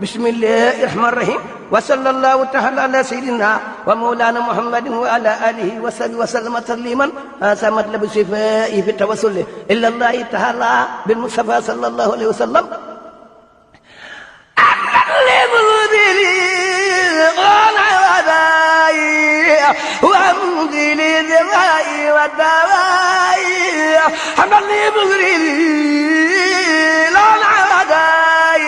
بسم الله الرحمن الرحيم وصلى الله تعالى على سيدنا ومولانا محمد وعلى آله وصحبه وسلم تسليما. هذا مطلب شفائي في التوسل إلا الله تعالى بالمصطفى صلى الله عليه وسلم. وامضي للدواء والدواء حمدا لمغري لا العداء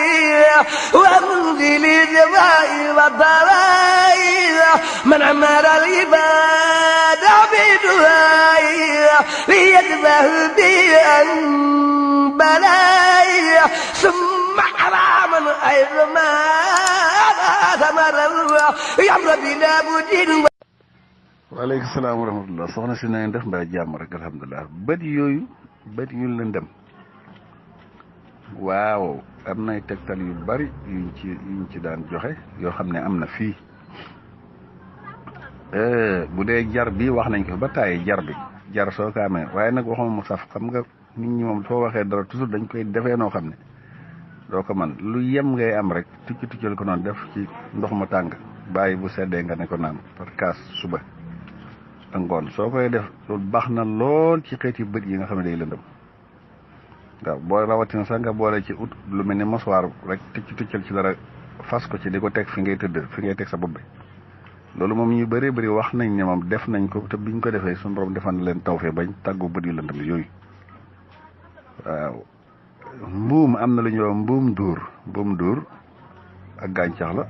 وامضي للدواء والدواء من عمر العباد بدعاء ليذبح بأن بلاء ثم حراما أيضا ثمر يمر بلا بدين. waaleykum salaam wa rahmatulah soxna si na ngeen def mbaa jàmm rek alhamdulilah bët yu lëndëm waaw am nay tegtal yu bari yuñ ci daan joxe yoo xam ne am na fii bu dee jar bi wax nañ ko ba tàyyi jar soo ko amee waaye nag waxuma mu saf xam nga nit ñi moom soo waxee dara toujours dañ koy defee noo xam ne doo ko man lu yem ngay am rek tuccal ko noonu def ci ndox mu tàng bàyyi bu seddee nga ne ko naan par kaas suba ak ngoon soo koy def loolu baax na lool ci xeeti bët yi nga xam ne day lëndëm waaw boo rawatina sax nga boole ci ut lu mel ne masuwaar rek tuccal ci dara fas ko ci di ko teg fi ngay tëdd fi ngay teg sa bopp bi loolu moom ñu bëree bëri wax nañ ne moom def nañ ko te biñ ko defee suñu borom defal na leen tawfee bañ tàggu bët yu lëndëm yooyu. waaw mbuum am na lu ñuy wax mbuum dóor ak gàncax la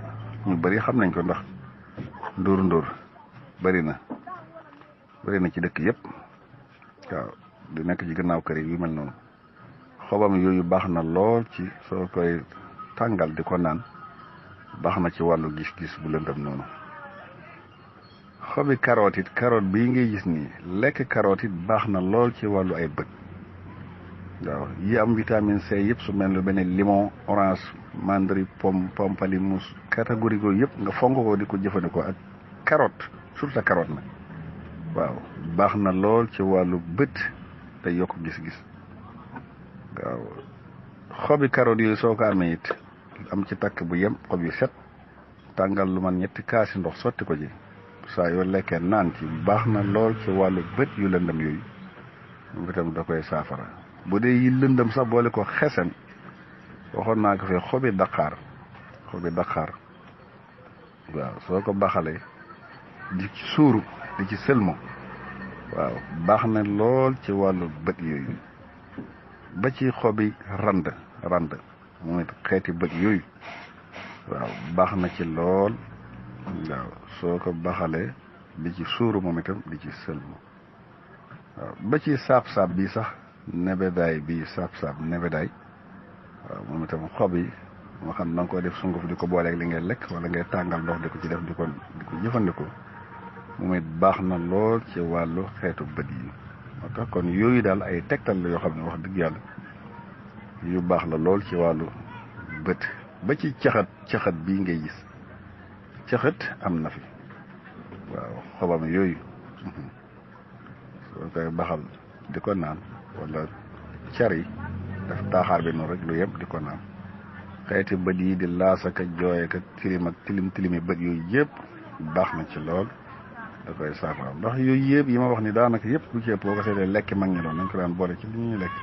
ñu bëri xam nañ ko ndax ndóor bëri na ci dëkk yëpp waaw di nekk ci gannaaw kër yi yu mel noonu xobam yooyu baax na lool ci soo koy tàngal di ko naan baax na ci wàllu gis-gis bu lëndëm noonu. xobi carotte bii ngay gis nii lekk carotte it baax na lool ci wàllu ay bët waaw yi am vitamine C yëpp su mel lu benn limon orange mandarine pomme pamplemousse catégorie yooyu yëpp nga fonk ko di ko jëfandikoo ak carotte surtout carotte nag waaw baax na lool ci wàllu bët te yokk gis-gis waaw xobi carotte yooyu soo ko amee it am ci takk bu yem xob yu set tàngal lu man 2 kaasi ndox sotti ko ji saa yoo lekkee naan ci baax na lool ci wàllu bët yu lëndëm yooyu moom itam da koy saafara. bu dee yi lëndëm sax boole ko xesen waxoon naa ko fi xobi daqaar waaw soo ko baxalee di ci suuru di ci sëlmo waaw baax na lool ci wàllu bët yooyu ba ci xobi rand moom it xeeti bët yooyu waaw baax na ci lool waaw soo ko baxalee di ci suuru moom itam di ci sëlmo waaw ba ci saab bi sax nebedaay bi saab nebedaay waaw moom itam xob yi moo xam na nga koy def sunguf di ko booleeg li ngay lekk wala ngay tàngal ndox di ko ci def di ko jëfandikoo moom it baax na lool ci wàllu xeetu bët yi moo tax kon yooyu daal ay tegtal la yoo xam ne wax dëgg yàlla yu baax la lool ci wàllu bët ba ci caxat bii ngay gis caxat am na fi waaw xobam yooyu soo koy baxal di ko naan wala car yi daf taaxaar bi noonu rek lu yëpp di ko naan xeeti bët yi di laasaka jooyaka tilim ak tilimi bët yooyu yëpp baax na ci lool da koy saafara ndax yooyu yëpp yi ma wax ni daanaka yëpp lu ci ëpp boo ko seetee lekki mag ñi doon nañ ko daan boole ci li ñuy lekk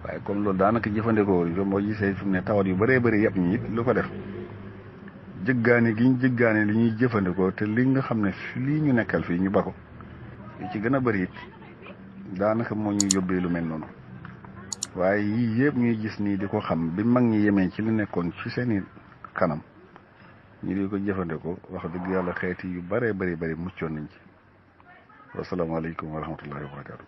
waaye comme loolu daanaka jëfandikoo yo boo gisee fi mu ne tawat yu bëree bëri yëpp ñi it lu ko def jëggaani gi ñu jëggaani li ñuy jëfandikoo te li nga xam ne lii ñu nekkal fii ñu ba ko li ci gën a bëri it daanaka moo ñu yóbbee lu mel noonu waaye yii yëpp ñuy gis nii di ko xam bi mag ñi yemee ci li nekkoon ci seeni kanam ñu di ko jëfandikoo wax dëgg yàlla xeeti yu bëree bëri muccoon nañ ci wasalaamaaleykum wa rahmatullahi wa barakatu